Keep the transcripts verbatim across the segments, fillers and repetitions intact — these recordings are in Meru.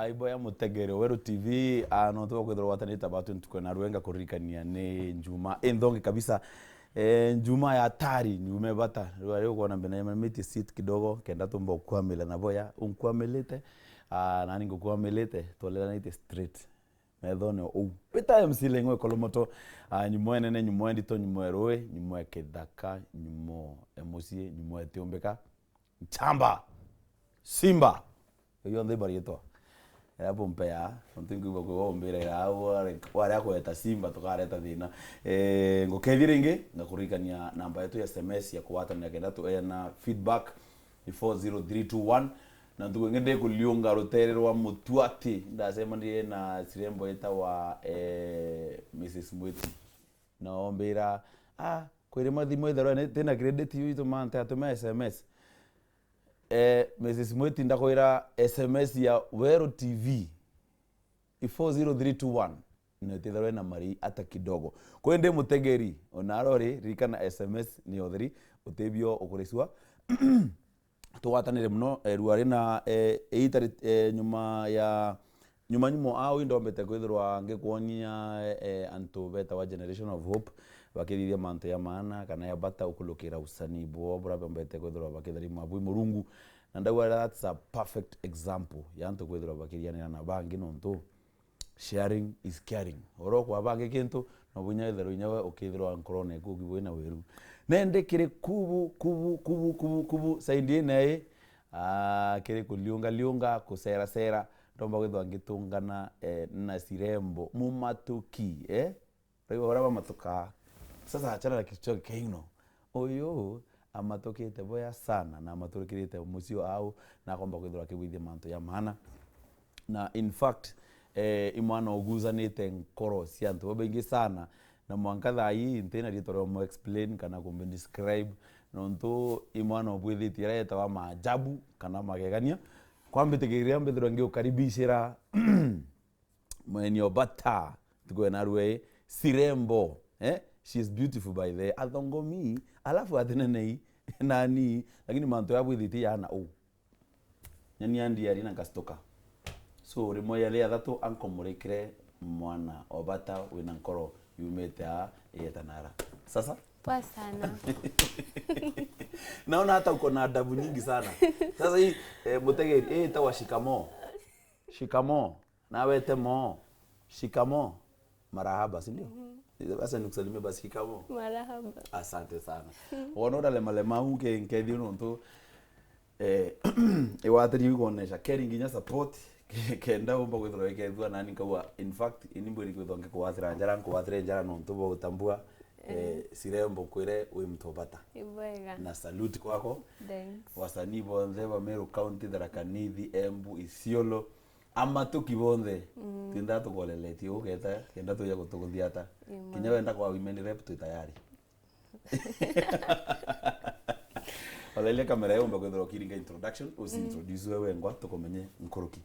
Aibo ya mutegeri Weru T V, ah, nontu bwa kwithirwa gwatanite batu ntuku na rwenga kuririkania ni njuma inthongi kabisa. Eh, njuma ya hatari, njuma ibata. Rwa riu ukwona mbina ya mamiti seat kidogo, kenda tumba ukwamila na boya, unkwamilite, ah, nani ngukwamilite, twaleranite straight. Methone uu. Peter M C Leng'we Kolomoto, ah, nyumo enene, nyumo endito, nyumo erui, nyumo e kithaka, nyumo e mucii, nyumo e tiumbika. Nchamba. Simba. Iyo yonthe ibaritwa. Era bumpea, nontu nkwigua kwi wombira ira au ware-, warea kweta Simba, tukareta thina. Eh, ngukethia ringi, ngakuririkania namba yetu ya S M S ya kugwatanira kenda tu-, eh, na feedback ni four zero three two one. Na ntuku ingi ndikuliunga rutere rwa Mutuati, ndacemanirie na cirembo itawa, eh, Missus Mwiti. Na ombira, "Ah, kwiri mathimu itherwa ni-, tina credit yu ituma nte atume S M S." Eh, Missus Mwiti, ndakwira S M S ya Weru T V i four zero three two one, na ititherwa ina mari ata kidogo. Kwi ndi mutegeri, ona arori, ririkana S M S ni utheri, utibio ukurisua. Tugwatanire mono, eh, ruari na, eh, iita ri-, eh, nyuma ya, nyuma nyuma au indombete kwithirwa ngikwonia, eh, antu betawa Generation of Hope bakithithia mantu ya maana kana ya bata ukulukira usanii bwoo buria bombete kwithirwa bakitharima bwi Murungu. Na ndauga that's a perfect example ya antu kwithirwa bakirianira na bangi, nontu sharing is caring. Oro kwa bangi kintu, no bwinya withirwa inya we ukithirwa nkorone eku ukibu wina wiru. Nende kiri kubu, kubu, kubu, kubu, kubu, saindi ina ii, ah, kiri kuliunga liunga, kucera cera, ndomba kwithirwa ngitungana, eh, na cirembo, mumatuki, eh? Raigua uria bamatukaa. Sasa achana na kichwa kiaino. Uyu amatukite boya sana na amaturikirite mucii au, na akomba kwithirwa akibwithia mantu ya maana. Na in fact, eh, i mwana uguzanite nkoro cia antu babaingi sana, na mwanka thaa ii ntina riitwa ria umu explain kana kumbe describe, nontu i mwana ubwithitie aria yetawa maajabu kana magegania. Kwambitikiria mbithirwa ngiukaribicira Mweni Obata, ntuku ya narua ii, Sirembo, eh? She is beautiful by the way. Athongomi, alafu atinenei nani, lakini mantu ya bwithiti yana uu. Nyani ya ndiari na ngastuka. So, rimwe ya ria thatu ankomurikire mwana Obata wina nkoro yumite aa ieta nara. Sasa? Poa sana. Naona hata uko na adabu nyingi sana. Sasa hii, eh, mutegeri, hii itawa shikamoo. Shikamoo. Nawe te moo. Shikamoo. Marahaba, si ndio? Mhm. Sasa nikusalimie basi, shikamoo. Marahaba. Asante sana. Wona uralemalema u ke-, nkethi nontu, eh, iwatiri igonesha caring nginya support, ke-, kenda umba kwithirwa ikethua nani nkaua. In fact, ini mbwiri kwithirwa ngikuwatira njara, nkuwatire njara nontu bwa utambua, eh, Sirembo kwire wi mtu bata. Ibwega. Na salute kwako. Thanks. Wasanii bonthe ba Meru County, Tharaka Nithi, Embu, Isiolo, amatuki bonthe, mm, twindaa tukoleretie ugeta, kenda tuja gutuguthia ata. Imwe. Kinya wenda kwa women rep twi tayari. Oleria kamera yumba kwithirwa ukiringa introduction, uci, mm, introduce we wengwa, tukumenye nkuruki.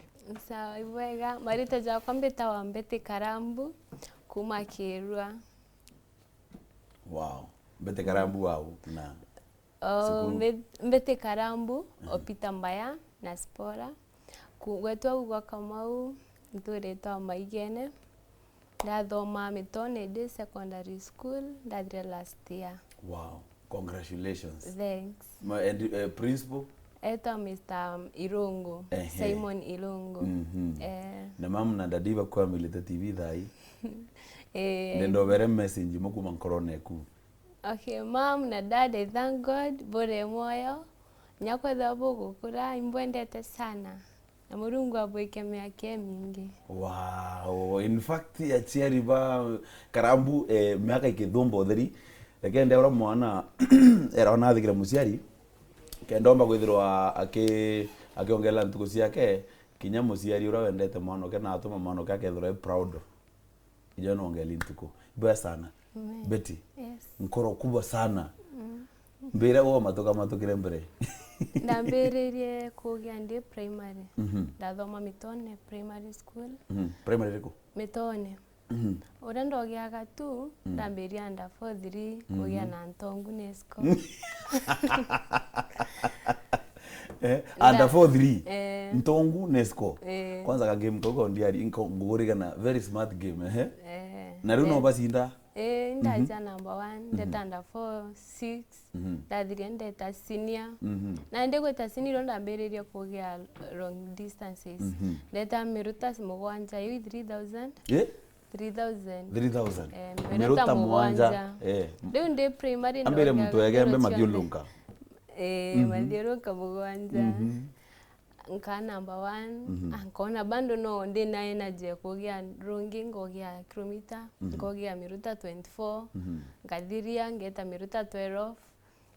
Sawa, ibwega. Marita jakwa mbitawa Mbeti Karambu, kuma Kirua. Wow. Mbeti Karambu wau na Oh, cukuru? Mbe-, Mbeti Karambu, mhm, o Peter Mbaya na Spora. Ku-, gwetwa ugwa Kamau, nturitwa Maigene. Ndathoma Mitone Day Secondary School, ndathire last year. Wow, congratulations. Thanks. Ma-, and, eh, principal? Etwa Mister Irungu, ehe, Simon Irungu. Mhm. Eh. Na mamu na dadi bakwamilite T V thaa ii? Eh. Ndenda ubere message imwe kuma nkorone eku. Okay, mom na dad, I thank God buri mwoyo. Nya kwethirwa bugukura, imbwendete sana. Na Murungu abwike miaka imingi. Wow, in fact, aciari ba Karambu, eh, miaka ikithumba utheri. Reke ndeura mwana, era ona athikire muciari, kenda omba kwithirwa aki-, akiongerera ntuku ciake, kinya muciari uria wendete mwana oke na atuma mwana oke akethirwa e proud. Ijo nongeli ntuku. Mbwea sana. Amen. Betty, yes, nkoro kubwa sana. Mm. Mbira wo matuka matukire mbere. Ndambiririe kugia ndi primary. Mhm. Ndathoma Mitone Primary School. Mhm. Primary iriku? Mitone. Mhm. Uria ndogiaga tu, mm, ndambiria under four three, kugia, mhm, na ntongu nesco. Eh, under four three? Eh. Ntongu Nesco. Eh. Kwanza ka game kau ka ndiari, nko-, ngugurigana, very smart game, ehe. Eh, na riu no bacinda? Eh, ndaja number one, ndeta under four, six, mhm, ndathiria ndeta senior. Mhm. Na ndi gwita senior, iro ndambiriria kugia long distances. Mhm. Ndeta miruta mugwanja, iu three thousand. Eh? Three thousand. Three thousand. Eh, miruta mugwanja. Eh. Riu ndi primary. Ambire ndogia muntu egembe cionthe. Mathiurunka. Eh, mhm, mathiurunka mugwanja. Mhm. Nkaa number one, mhm, ah, nkona bado no ndi na energy ya kugia rungi, ngogia kilomita, mhm, ngogia miruta twenty-four, mhm, nkathiria, ngeta miruta twelve,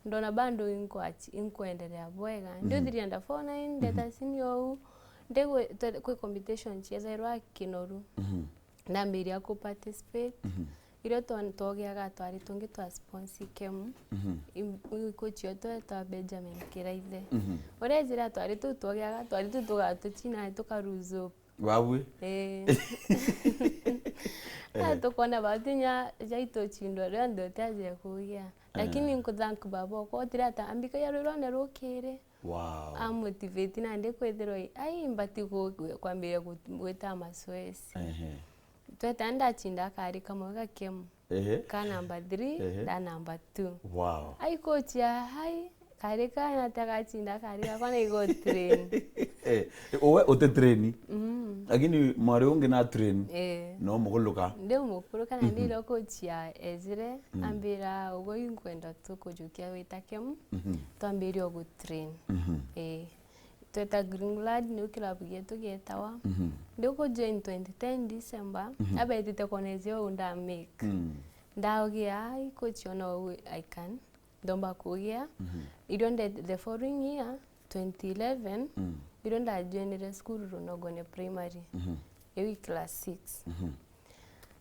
ndona bado inkwachi-, inkwendelea bwega. Mhm. Ndiuthiria under four nine, ndeta, mhm, senior ou, ndi gwi-, twe-, kwi competition ciethairwa Kinoru. Mhm. Ndambiria ku participate. Mhm. Irio twa-, twogiaga twari tungi twa sponsor kemu. Mhm. Im-, i-, coach wetu etwa Benjamin Kiraithe. Mhm. Uria ejire twari tu twogiaga, twari tu tugatuchina tukaruzu. Wabu? Eh. Ah, tukona batinya jaitu chindo rionthe utiaje kugia. Lakini, eh, nkuthank baba okwa, utire ata ambika ya rwirone rukiri. Wow. Amotivate nandi kwithirwa i-, ai, mbati ku-, kwambiria gu-, gwita masoesi. Ehe. Tweta ndachinda kari kamwe ga kemu. Ehe. Ka number three, ehe, nda number two. Wow. Ai, coach ya, ai, kari ka nata gachinda kari gakwa na igo train. Eh, uwe ute train? Mm. Lakini mwari ungi na train? Eh. No mukuluka? Ndi mukuluka na, mhm, ndiro coach ya ejire, mm, ambira, "Ugo inkwenda tukujukia wita kemu." Mhm. Twambirie ugu train. Mhm. Eh. Tweta Greenglad, niu club gietu gietawa. Mhm. Ndi ku join twenty ten December, mhm, abetite kwona iji uu nda make. Mm. Ndaogia, ai, coach ona uu I can, ndomba kugia. Mhm. Irio nde-, the following year, twenty eleven, mm, irio ndajoinire cukuru Runogone Primary. Mhm. Iu i class six. Mhm.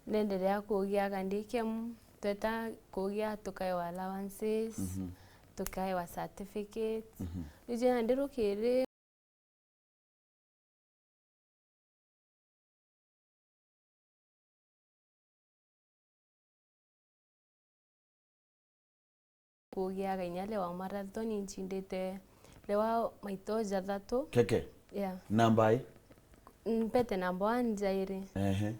Ndendelea kugia kandi kemu, tweta kugia tukaewa allowances, mhm, tukaewa certificates. Mhm. Ije nandi rukiri kugiaga inya lewa marathon, inchindite lewa maito jathatu. Keke? Yeah. Namba i? Mpete namba one jairi. Ehe.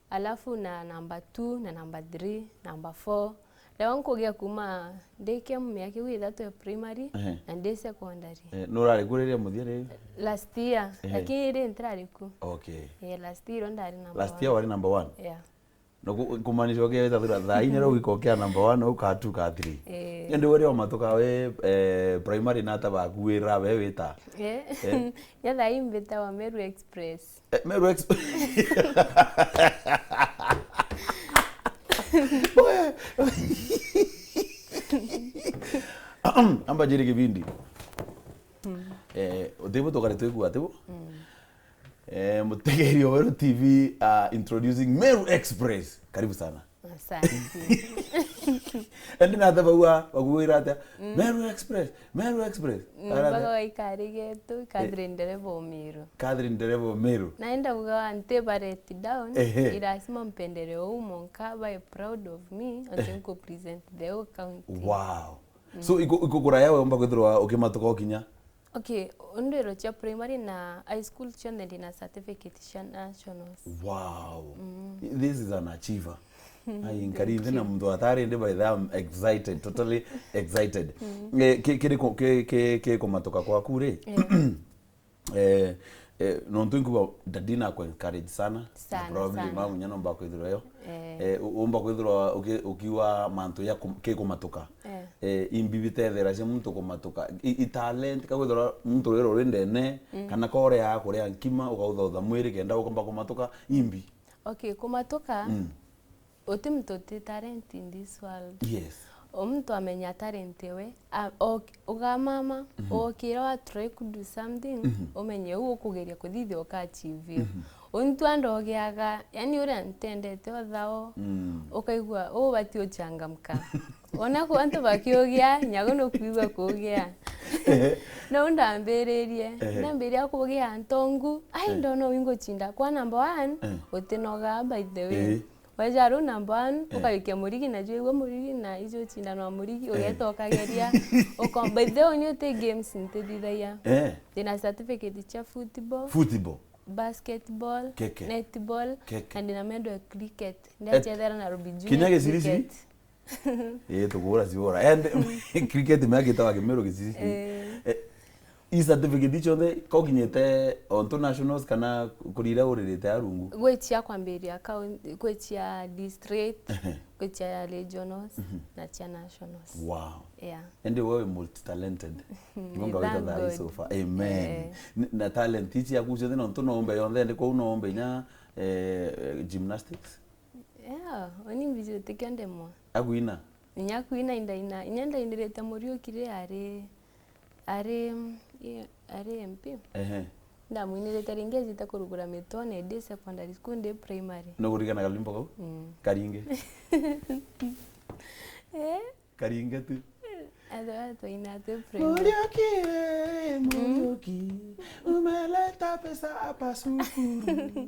Alafu na namba two, na namba three, namba four. Lewa nkugia kuma ndi kemu miaka iu ithatu ya primary, ehe, na ndi secondary. Eh, nurari ku riria muthia ri? Last year, ehe, lakini ri ntirari ku. Okay. Eh, last year ndo ndari namba one. Last year wari namba one? Yeah. No ku-, kumaanisha ukiwita thura thaa inya riu iko kia number one, au ka two, ka three. Eh. Indi wari omatuka we, eh, primary na ata baku wira we wita? Eh. Eh. Ya thaa ii mbitawa Meru Express. Eh, Meru Ex-, we. Amba jiri kibindi. Mm. Eh, utibu tukari twigua atibu? Mm. Eh, mutegeri wa Weru T V, uh, introducing Meru Express. Karibu sana. Asante. Endi na thaba ua, bakuwira atia? Mm. Meru Express, Meru Express. Mm, ara mpaka atia? Waikari getu, eh, Catherine Ndereba Omiru. Catherine Ndereba Omiru. Naenda kugawa ntiba let down, ehe, i lazima mpendere uu monka, bae proud of me, and then ku present the whole county. Wow. Mm. So, iko, iko kuraya we umba kwithirwa ukimatuka ukinya? Okay, ndwiro cia primary na high school cionthe ndina certificate cia nationals. Wow. Mm. This is an achiever. Ai, nkari nthi na muntu atari ndi, by the way, I'm excited, totally excited. Mm. Eh, ki-, kiri ku-, ki-, ki-, ki kumatuka kwaku ri? Eh. Eh, eh, nontu inkuga daddy na ku encourage sana. Sana, probably sana. Mama munya nomba kwithirwa yo. Eh. Eh, u-, umba kwithirwa uki-, ukiwa mantu ya kum-, ki kumatuka. Eh. Eh, imbi bitethera cia muntu kumatuka. I, i talent, ka kwithirwa muntu rero uri ndene, mm, kana korea kuria nkima, ukauthautha mwiri kenda ukomba kumatuka, imbi. Okay, kumatuka, mm, uti muntu uti talent in this world. Yes. O muntu amenya talent ewe, a-, o-, ugamama, mhm, okira wa try ku do something, mhm, umenye u ukugeria kuthithia uka achieve. Mhm. Untu andu ogiaga, yani uria ntendete o thao, mm, ukaigua ubati uchangamka. Ona ku antu bakiugia, nyagu nukwigua kugia. Ehe. No ndambiririe, ehe, ndambiria kugia ntongu, ai, eh, ndona uyu nguchinda. Kwa number one, eh, utinoga, by the way. Eh. Waja ruu number one, eh, ukarikia murigi, na juu igwe murigi, na iju ucindanwa murigi, eh, ugeta ukageria. Uko-, by the way, ni uti games ntithithagia. Eh. Ndina certificate cia football, football, basketball, keke, netball, keke, na ndina mendo ya cricket. Et-, ndiachethera Nairobi Junior kinya giciriciri? Cricket. Ii, tugura ciura. And cricket miaka itawa Kimiru giciriciri. Eh. Eh, i certificate icio nthe, ka ukinyite ontu nationals kana kurira uririte arungu? Gwi cia kwambiria kaunti, gwi cia district, ehe, gwi cia regionals, mhm, na cia nationals. Wow. Yeah. Indi we wi multi-talented. Mm, kiugo ngawita thank thaa ii God. So far. Amen. Eh. N-, na talent ici ciaku cionthe nontu no umbe yonthe, ndi kwou no umbe inya, eh, gymnastics? Yeah, uni mbiji utikio ndemwa. Akuina? Inya kuina indaina, inya ndainirite Muriuki ri ari, ari, i-, ari M P. Ehe. Ndamwinirite ringi ejite kurugura Mitone ndi secondary school ndi primary. Nukuririkanaga rwimbo kau? Mm. Karingi. Eh? Karingi tu. Athe wa twaina twi primary. Muriuki, mm, Muriuki, umeleta pesa hapa sukuru.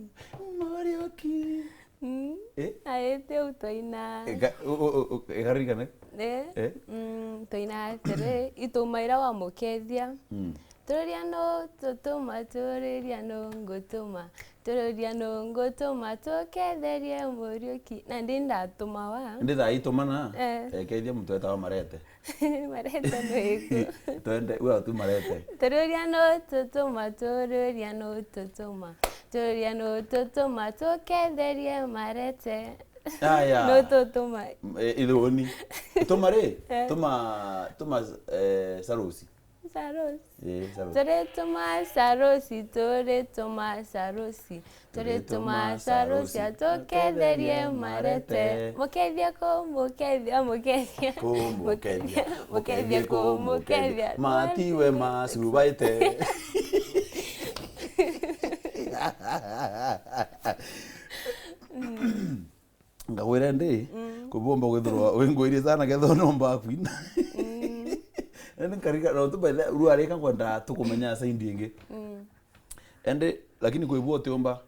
Muriuki. Mm. Eh? Aete u twaina. Ega-, u-, u-, u-, igaririkana? Eh? Eh? Mm, twaina atiri, itumaira wa mukethia. Mm. Turiria nu tutuma, turiria nu ngutuma. Turiria nu ngutuma, tuketherie Muriuki. Na ndi ndatuma wa. Ndi thaa itumana? Eh. Eh, kethia muntu etawa Marete. Marete nwiku? Twende, we tu Marete. Turiria nu tutuma, turiria nu tutuma. Turiria nu tutuma, tuketherie Marete. Aya. Nu tutuma. Eh, ithuni. Tuma ri? Eh. Tuma, tuma, eh, Sarusi. Sarusi. Eh, Sarusi. Turituma Sarusi, turituma Sarusi. Turituma Sarusi, atuketherie Marete. Mukethia ku, mukethia, mukethia. Ku, mukethia. Mukethia ku, mukethia. Matiwe macubaite. Mm. Ngagwira ndi, mm, kubomba gwithirwa wingwirie sana kethirwa nomba kwina. Mm. Indi nkarika, no tu by the, riu arika kwenda tukumenya side ingi. Mm. Indi, lakini kwi buo utiumba.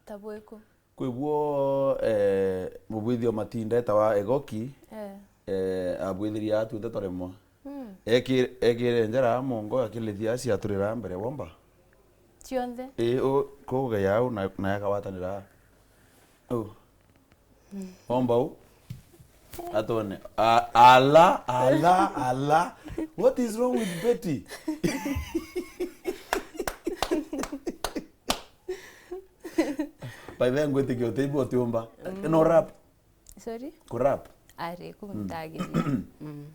Ta bwiku? Kwi buo, eh, mubwithio Matinda etawa Egoki, eh, eh, abwithirie atuite twaremwa. Mm. Eki-, ekire njara ya mongo akilithia aciaturira mbere bomba. Cionthe? Ii, u-, kugeya au na, na akagwatanira. U. Mm. Omba u. Atone. A-, ala, ala, ala. What is wrong with Betty? By the way, ngwitikia utibu utiumba. Mm. No rap. Sorry? Ku rap. Ari, ku, mm, ntageria. Mm.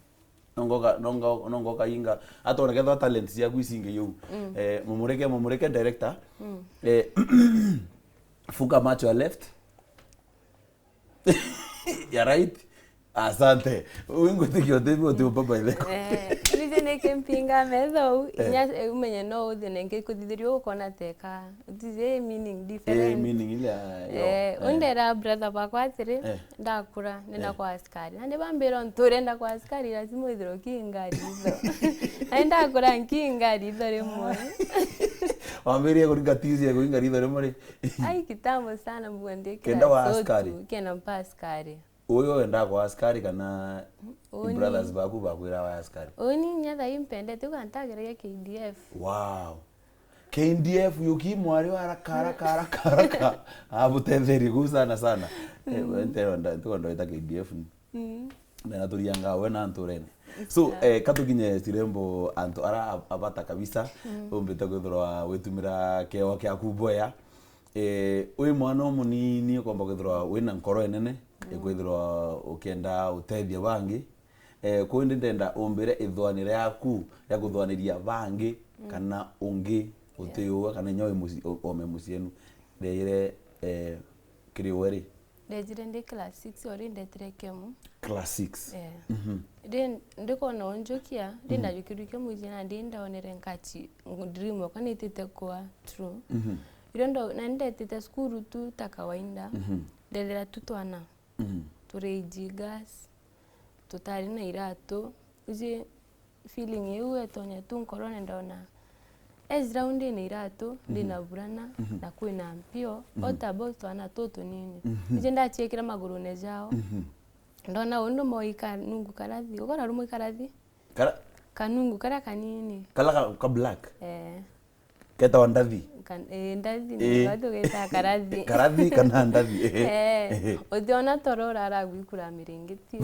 Nongoka, nongo-, nongoka inga. Atone kethwa talent ciaku icingi yu. Mm. Eh, mumurike, mumurike director. Mm. Eh, funga macho ya left. Ya right. Asante. Uyu ngwitikia utibu utiumba by the way. Eh, nije niki mpinga metho u, eh, inya, eh, umenye no uthie nengi kuthithiria ukona teka. Utije meaning different. Eh, meaning ile ya, yo. Eh, eh, undera brother bakwa atiri, eh, ndakura, nenda, eh, kwa askari. Na ndibambira nturenda kwa askari, lazima withirwe ukinga ritho. Na ndakura nkinga ritho rimwe. Wambirie kuringa tizi ya kuringa ritho rimwe ri? Ai, kitambo sana, mbuga ndikira. Kenda wa so askari? Tu, kenda mpa askari. Uyu wendaa kwa askari kana, uni, brothers baku bakwira wa askari? Uni nyatha impendete, uga ntageragia K D F. Wow. K D F yuki mwari wa haraka, haraka, haraka, haraka. Abutetherie kuu sana, sana. Eh, mm, nte-, nda-, ntuko ndoita K D F ni. Mm. Mena turianga we na nturene. So, yeah, eh, katukinye Cirembo antu ara ab-, abata kabisa, mm, umbite kwithirwa witumira kewa kiaku bwea. Eh, wi mwana umunini ukomba kwithirwa wina nkoro enene, mm, ikwithirwa ukienda utethia bangi. Eh, kwou indi ndenda umbire ithwanire yaku ria kuthwaniria bangi, mm, kana ungi, yeah, utiuga kana inya wi muci-, o-, ome mucienu. Ndeire, eh, kiri uwe ri? Ndejire ndi class six, ori ndetire kemu. Class six? Eh. Mhm. Ndi, ndikwona unjukia, ndi, mhm, ndajukirwe kemu iji na ndi ndaonere nkachi, dream yakwa nitite kwa true. Mhm. Irio ndo, na ndetite cukuru tu ta kawaida. Mhm. Ndethira tu twana. Mhm. Turi iji gas. Tutari na iratu. Iji feeling iu etonya tu nkorone ndona Ejira u ndina iratu, ndina burana, na kwina mpio, all about twana tutunini. Ije ndaciekira magurune jao. Ndona undu moi kanungu karathi, ugora rumwe karathi? Kara- Kanungu karia kanini. Kala ka, ka black? Eh. Ketawa ndathi? Kan-, eh, ndathi, eh, ni watu geta karathi. Karathi kana ndathi? Eh. Eh, utiona toro urara gwikura miringiti.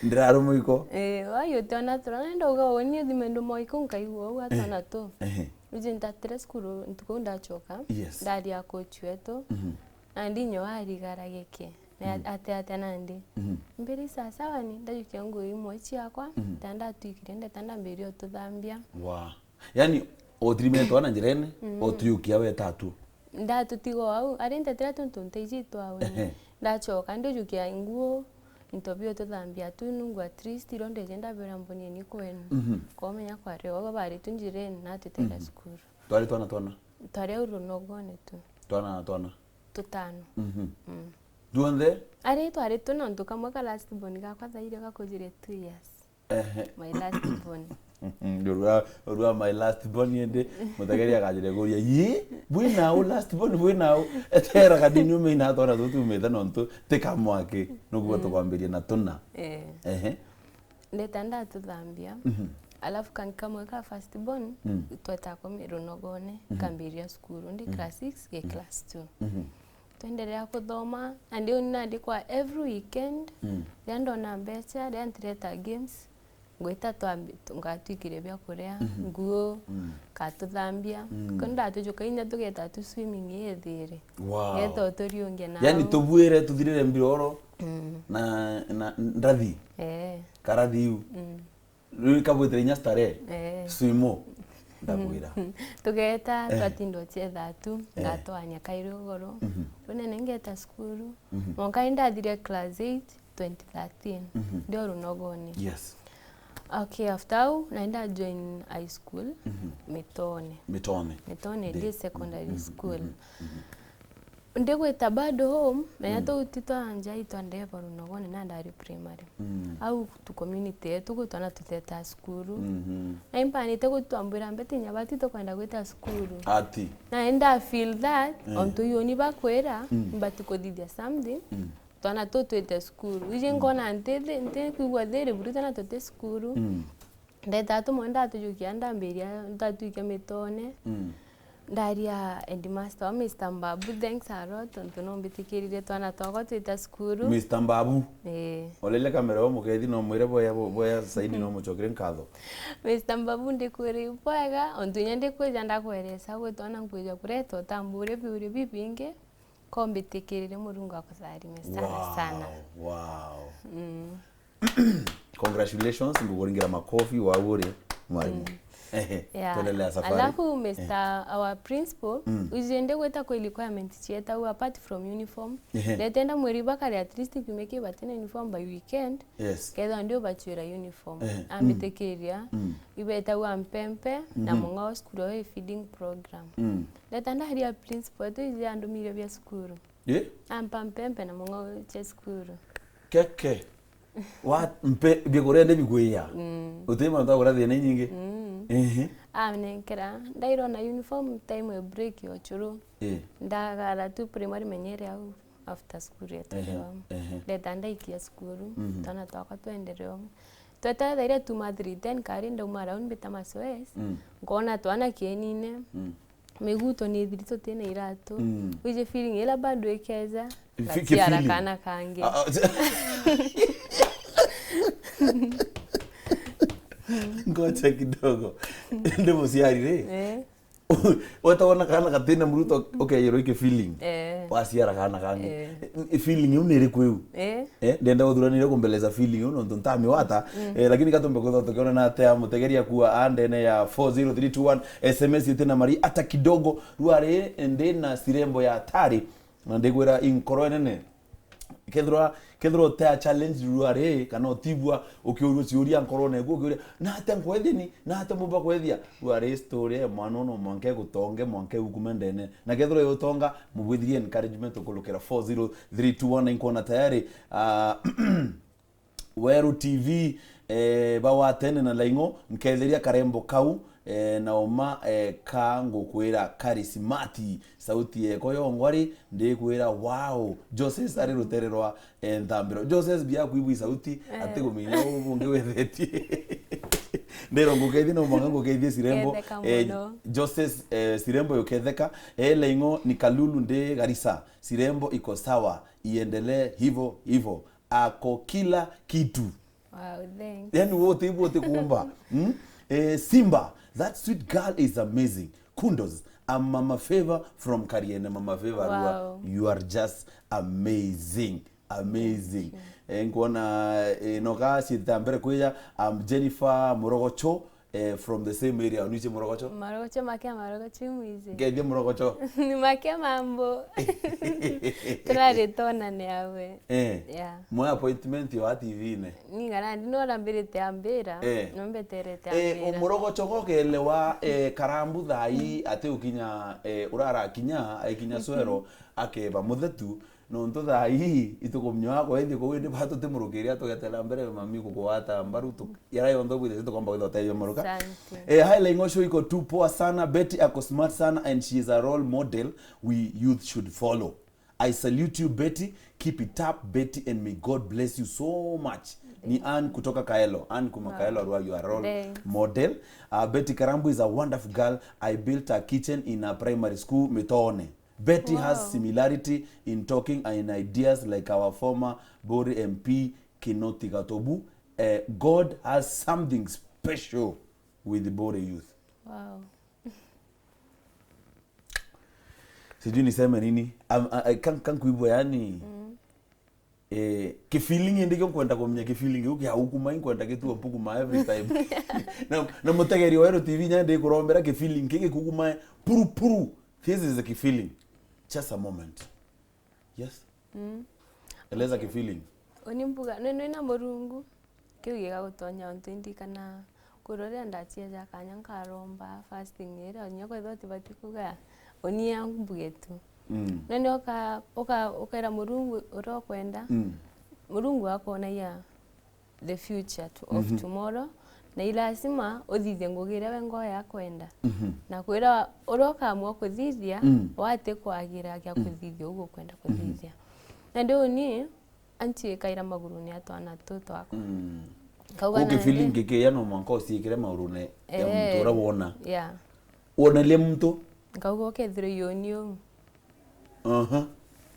Ndirarumwa iko. Eh, wai utiona toro, na ndauga uni uthime ndu moi ko nkaigua uu atona tu. Eh. Uje ntatire cukuru, ntuku ndachoka. Yes. Ndaria coach wetu. Mhm. Nandi nyo arigara geke. Na ate atia nandi? Mhm. Mbiri sasawa ni, ndajukia nguo imwe ciakwa, mhm, ta ndatwikire, ndeta ndambiria ututhambia. Wa. Yani, otirimire twana njirene, mm, otujukia we tatu. Ndatutigo au, ari ntetire tuntu nteiji twawe. Ehe. Ndachoka, ndijukia nguo, into bio tuthambia tu nungu at least, iro ndeje ndabera mboni ni kwenu. Mhm. Komenya kwari, ogo bari tu njirene, na tutera, mhm, cukuru. Twari twana twana? Twari au runogone tu. Twana na twana? Tutano. Mhm. Mm. Tuonthe? Ari twari tu nontu kamwe ka last born gakwa thaire gakujire two years. Ehe. My last born. Urua, urua my last born indi, mutegeri akajire kuria, "Yi, bwi nau, last born bwi nau?" Etera kadini ume ina twana tutumite nontu ti kamwaki, nuguo, mm, tukwambiria na tuna. Eh. Ehe. Ndeta ndatuthambia. Mhm. Alafu kangi kamwe ka first born, mm, tweta kumi runogone, mhm, kambiria cukuru, ndi, mm, class six, ge, mm, class two. Mhm. Twendelea kuthoma, and uni nandi kwa every weekend, mm, riria ndona mbeca, riria ntireta games, ngwita twambi-, tu-, ngatwikire bia kuria, mhm, nguo, mm, katuthambia. Mm. Ko ndatujuka inya tugeta tu swimming ithiri. Wow. Geta uturiunge na. Yani au. Tubuire tuthirire mbiroro, mm, na, na ndathi. Eh. Karathi iu. Mm. Riu kabwitire inya starehe. Eh. Swimo. Ndabwira. Tugeta, eh, twatinda ucietha tu, eh, ngatwanya kairi ugoro. Mhm. Riu nene ngeta cukuru. Mhm. Mwanka indathire class eight, twenty thirteen. Mhm. Ndi o runogone. Yes. Okay, after au, naenda join high school, mhm, Mitone. Mitone. Mitone ndi, ndi secondary, mhm, school. Mhm, mhm. Ndigwita bado home, menya, mm, tou ti twa nja itwa ndebo runogone na ndari primary. Mm. Au tu community yetu gwe twana tuteta cukuru. Mhm. Na impanite gutwambwira mbete inya bati tukwenda gwita cukuru. Ati. Na enda feel that, eh, ontu yoni bakwira, mm, mbati kuthithia something, mm, twana tu twite cukuru. Iji, mm, nkona nti thi-, nti kwigua thiri buru twana tuti cukuru. Mm. Ndeta tumwe ndatujukia ndambiria ndatwikia Mitone. Mm. Ndaria headmaster wa Mister Mbabu, thanks a lot, tontu no mbitikiririe twana twakwa twita cukuru. Mister Mbabu? Ii. Olele kamera yo mukethi no mwire boya, bo-, boya saini, mm, no muchokire nkatho. Mister Mbabu ndikwiri bwega, ontu inya ndikwija ndakweresa gwe twana nkwija kureta utambure biuria bibingi, ko mbitikiririe Murungu akutharime sana, wow, sana. Wow. Mm. Congratulations, ngukuringira makofi wau uri mwarimu. Mm. Ehe, yeah, tuendelea safari. Alafu, Mister, eh, our principal, mm, uje ndi gwita kwi requirement cietagwa apart from uniform. Ehe. Ndetenda mweri bakari at least kiumia ki batina uniform by weekend. Yes. Kethwa ndi ubachwira uniform. Ehe, mm. Ambitikiria, mm, ibetagwa mpempe na, mhm, mung'ao cukuru ya feeding program. Mm. Ndeta ndaria principal tu ije andumire bia cukuru. Eh? Ampa mpempe na mung'ao cia cukuru. Keke. Wa mpe bikuria ndi bikwiya. Mm. Uti mantu akura thina inyingi. Mm. Ehe. Anenkera, ndairwo na uniform time ya break ya uchuru. Eh. Ndagara tu primary menyere au after school yetu. Ehe, ehe. Ndeta ndaikia cukuru, mhm, twana twakwa twendereo. Tweta thaire tu mathiri ten kari ndauma around mbita masoes. Mm. Nkona twana kienine. Mm. Miguto ni thiri tutina iratu. Mm. Wije feeling ila bado ikeja. Fi-, ngaciara feeling. Kana kangi. Ah, ah, ngoja kidogo. Ndi muciari ri? Eh. Wetawona kana gatina muruto ukeyerwo iki feeling. Eh. Waciara kana kangi. Eh. I-, feeling iu ni iriku iu? Eh. Eh, ndenda guthuranire kumbeleza feeling iu nontu ntamiwata. Mm. Eh, lakini gatumbe kwithwa tukiona na atia mutegeri akua a ndene ya four zero three two one, S M S itina mari ata kidogo. Rwari ndi na sirembo ya tari. Na ndikwira inkoro enene. Kethirwa, kethirwa utea challenge rwari, kana utibua ukiurua ciuria nkorone eku, ukiuria, "Na atia nkwethini? Na atia mumba kwethia?" Rwari story ya mwana uno mwanke gutonge, mwanke ukume ndene. Na kethirwa yutonga, mubwithirie encouragement ukulukira four zero three two one, na inkona tayari, ah, Weru T V, eh, bawatene na Laing'o, nketheria karembo kau, eh, na uma, eh, ka ngukwira kari smart. Sauti yeko yongwa ri, ndikwira, wow. Joses ari rutere rwa, eh, nthambiro. Joses, bia kwibwi sauti, Eh. ati guminya uu bungi wethetie. Ndero ngukethie no mwanga ngukethie Sirembo. Ketheka Eh, muno. Joses, eh, Sirembo yuketheka. Eh, Laing'o ni Kalulu ndi Garissa. Sirembo iko sawa. Iendelee hivo hivo. Ako kila kitu. Wow, thanks. Yani wote hivyo wote kuumba. Hmm? Eh, Simba, that sweet girl is amazing. Kudos. I'm Mama Favor from Kariene. Mama Favor Arua, Wow. you are just amazing. Amazing. Eh, nkuona, eh, noka ciita mbere kwija, I'm Jennifer Murogocho, eh, from the same area. Oniche Murogocho? Murogocho, Makia Murogocho, mwizi. Ngeithie Murogocho. Ni Makia mambo. Turari tonane awe. Eh. Yeah. Mwe appointment yo a T V-ine. Ningana ndi no rambirite ambira, Eh. no mbeterete Eh, ambira. Umurogocho gokelewa, eh, Karambu thai ati ukinya, eh, urara kinya, aikinya Swero, akeba muthetu, nontu thai itukumnyoa kwa indi kuu indi batu timurukiri atugetera mbere mami kugwata mbaru tu. Yara yonthe bwite tukomba kwithotebia muruka. Asante. Eh, hi Laing'o, show iko tu poa sana. Betty ako smart sana and she is a role model we youth should follow. I salute you, Betty. Keep it up, Betty, and may God bless you so much. Ni Ann kutoka Kaelo. Ann kuma Wow. Kaelo Arua, you are role Thanks. model. Uh, Betty Karambu is a wonderful girl. I built a kitchen in a primary school, Mitone. Betty has Wow. similarity in talking and ideas like our former Bori M P Kinoti Gatobu. Uh, God has something special with the Bori youth. Wow. Sijui niseme nini. Am- I, I can't, can't kuibwa yani. Mm. Eh, kifeeling indi kio nkwenda kumenya kifeeling kiu kia ukuma, nkwenda gitua mpukuma every time. Na, na mutegeri wa Ero T V nya ndi kurombera kifeeling kiki kukuma puru puru. This is the kifeeling. Just a moment. Yes. Mm. Eleza kifeeling. Uni mbuga, nwe, nwe na Murungu. Kiu gigagutonya untu indikana kwirwa riria ndaciaja kanya nkaromba fasting iria, onya kwethirwa tibati kuga, unia mbuge tu. Mm. Nani uka-, uka-, ukaira Murungu uria ukwenda, Mm. Murungu akonagia the future to, of Mhm. tomorrow, na i lazima uthithie ngugi iria we ngoo yaku yenda. Mhm. Na kwira uria ukamua kuthithia, Mm. wati kwagira gia Mm. kuthithia uguo ukwenda Mhm. kuthithia. Na ndi uni, anti ikaira magurune ya twana tu twakwa. Mm. Nkauga Kuu nandi kifeeling kikiya no mwanka uciikire magurune ya Eh, muntu uria wona. Yeah. Wonaria muntu? Nkauga ukethirwa ioni uu. Aha.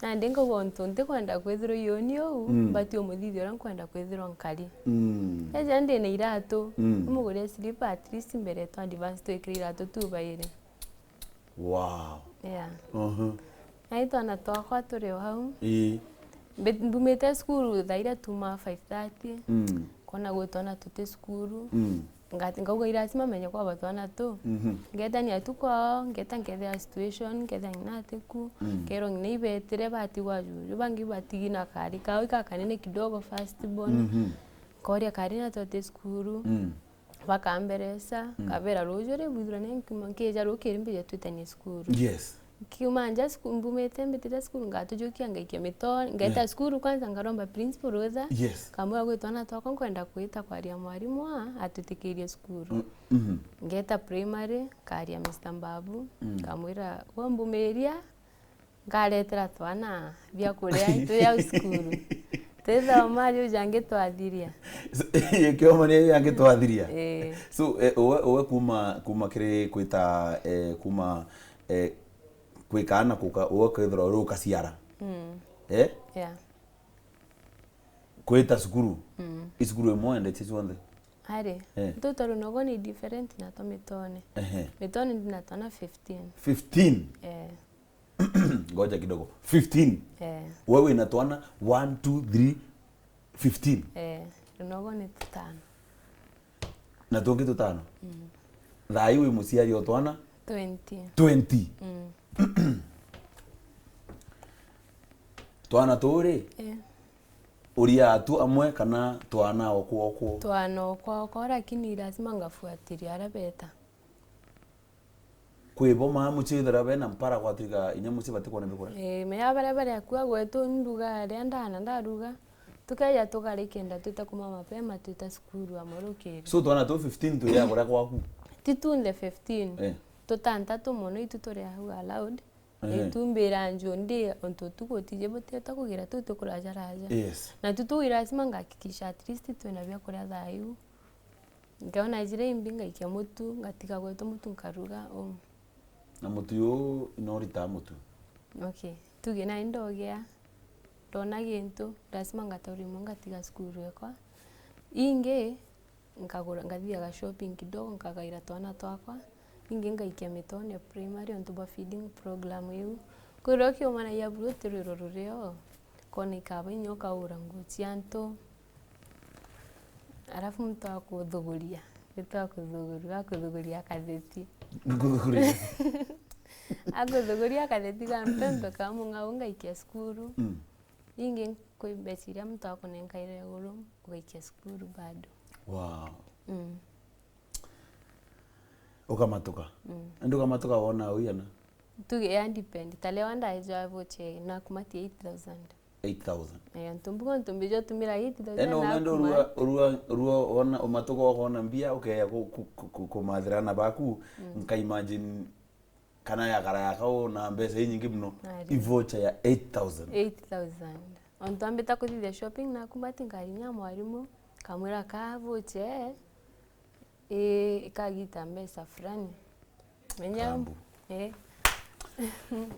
Nandi nkauga untu ntikwenda kwithirwa ioni uu, Mm. mbati umuthithia uria nkwenda kwithirwa nkari. Mm. Eja ndi na iratu, Mm. umuguria slipper at least mbere twa advance twikire iratu tu bairi. Wow. Yeah. Aha. Na i twana twakwa turi o hau. Ii. Mbi-, mbumite cukuru thaa iria tumaa five thirty. Mm. Kona gwi twana tuti cukuru. Mm. Ngati, nkauga i lazima menye kwaba twana tu. Mhm. Ngetania tu kwao, ngeta nkethira situation, nkethira ng'ina atiku, Mm. nkerwa ng'ina ibetire batigwa juju, bangi batigi na kari kao igakanene kidogo first born. Mhm. Nkoria kari na twati cukuru. Mm. Bakambereca, Mm. kabera ruju ri bwithirwa ni nkiuma, nkija rukiri mbija twitanie cukuru. Yes. Nkiuma nja cukuru, mbumite mbitite cukuru, ngatujukia ngaikia Mitone, ngeta Yeah. cukuru kwanza nkaromba principal rutha. Yes. Kamwira gwi twana twakwa nkwenda kwita kwaria mwarimu a atwitikirie cukuru. Mm, mhm. Ngeta primary, nkaria Mister Mbabu, Mm. nkamwira, "We mbumiria, ngaretera twana bia kuria twi au cukuru. Twithoma riu jangi twathiria." Kioma ni jangi twathiria. Eh. So, eh, uwe, uwe kuma, kuma kiri kwita, eh, kuma, eh, kwi kaana kuka, uwe kethirwa uri ukaciara. Mm. Eh? Yeah. Kwita cukuru. Mm. I cukuru imwe endetie cionthe. Ari, Eh. ntu twaru nogo ni different na twa Mitone. Ehe. Mitone ndina twana fifteen. Fifteen? Eh. Ngoja kidogo. Fifteen? Eh. Wewe ina twana one, two, three, fifteen? Eh, runogo ni tutano. Na tungi tutano? Mm. Thaa hii wi muciari o twana? Twenty. Twenty? Mm. Twana turi? Eh. Uria atu amwe kana twana okwo okwo? Twana okwo okwo, lakini lazima ngafuatilia aria beta. Kwi bo maa mucii ithira bena mpara gwatuika inya mucii batikwona bikuria? Ii, menya baria bari akua gwetu nduga ria ndana ndaruga, Tukeja tukari kenda twita kuma mapema twita cukuru amwe rukiri. So twana tu fifteen twi ya kuria kwaku? Ti tunthe fifteen. Eh. Tutantatu mono itu turi au allowed. Ehe. Itumbira nju ndi untu utuku utiji butete kugira tu tukuraja raja. Yes. Na tu tuwi lazima ngahakikisha at least twina bia kuria thaa iu. Nkeona njira imbi ngaikia mutu, ngatiga gwetwa mutu nkaruga. Um. Na mutu uyu no rita mutu? Okay. Tuge nai ndogia, ndona gintu, lazima ngataura imwe ngatiga cukuru ekwa. Ingi, nkagura, ngathiaga shopping kidogo, nkagaira twana twakwa. Ingi ngaikia mitone primary ontu bwa feeding program iu. Kwirwa kiumanagia buru ti rwiro rurio, kona ikaba inya ukaura nguo cia antu. Alafu muntu akuthuguria, nitwa kuthuguria, akuthuguria katheti. Nkuthuguria. Akuthuguria katheti ga mpembe ka mung'au ngaikia cukuru. Mm. Ingi kwi mbeca iria muntu akunenkaire iguru, ugaikia cukuru bado. Wow. Mm. Ukamatuka. Mm. Indi ukamatuka wona au iana? Tuge ya depend. Ta leo ndaijwa voche na kumatia eight thousand. Eight thousand. Eh, ntumbuka ntumbi jo tumira eight thousand. Eno na umendo urua, kumati- urua, urua ona umatuka ukona mbia, ukeya ku-, ku-, ku-, ku-, kumathira na baku, mm, nka imagine kana yakara yakau na mbeca inyingi muno. Ari. I vocha ya eight thousand. Eight thousand. Ontu ambita kuthithia shopping na kumbati ngari nya mwarimu, kamwira ka vocha, eh, ikagita mbeca fulani. Menya. Kambu. Eh.